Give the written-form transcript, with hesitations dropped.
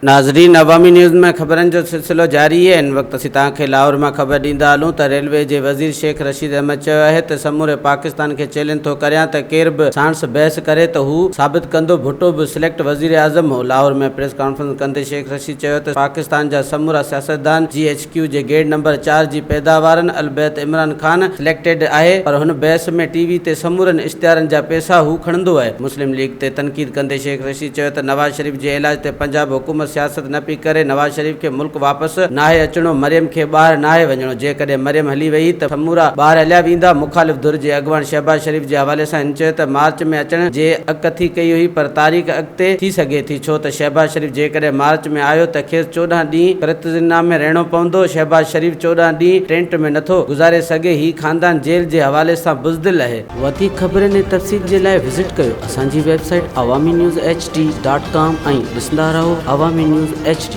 ناظرين عوامي نيوز ۾ خبرن جو سلسلو جاري آهي هن وقت اسين توهان کي لاهور مان خبر ڏيندا هلون ته ريلوي جي وزير شيخ رشيد احمد چيو آهي ته سموري پاڪستان کي چئلينج ٿو ڪريان ته ڪير به ساڻس بحث ڪري ته هو ثابت ڪندو ڀٽو به سليڪٽ وزيراعظم هو لاهور ۾ پريس ڪانفرنس ڪندي شيخ رشيد چيو ته پاڪستان جا سمورا سياستدان جي ايڇ ڪيو جي گيٽ نمبر چار جي پيداوارن البيت عمران خان سليڪٽيڊ آهي پر هن بحث ۾ ٽي وي تي سمورن اشتهارن جا پيسا هو کڻندو آهي. مسلم ليگ تي تنقيد ڪندي شيخ رشيد چيو ته نواز شريف جي علاج تي پنجاب حڪومت سياست نه پئي ڪري، نواز شريف کي ملڪ واپس ناهي اچڻو، مريم کي ٻاهر ناهي وڃڻو، جيڪڏهن مريم هلي وئي ته سمورا ٻاهر هليا ويندا. مخالف ڌر جي اڳواڻ شهباز شريف جي حوالي سان هن چيو ته مارچ ۾ اچڻ جي اڳڪٿي ڪئي هئي پر تاريخ اڳتي ٿي سگهي ٿي ڇو ته شهباز شريف جيڪڏهن مارچ ۾ آيو ته کيس 14 ڏينهن قرنطينه ۾ رهڻو پوندو، شهباز شريف 14 ڏينهن ٽينٽ ۾ نٿو گذاري سگهي، هي خاندان جيل جي حوالي سان بزدل اهي. وڌيڪ خبرن ۽ تفصيل جي لاء وزٽ ڪيو اسان جي website Awami news H D dot com ۽ ڏسندا رهو عوامي نيوز ايڇ ڊي.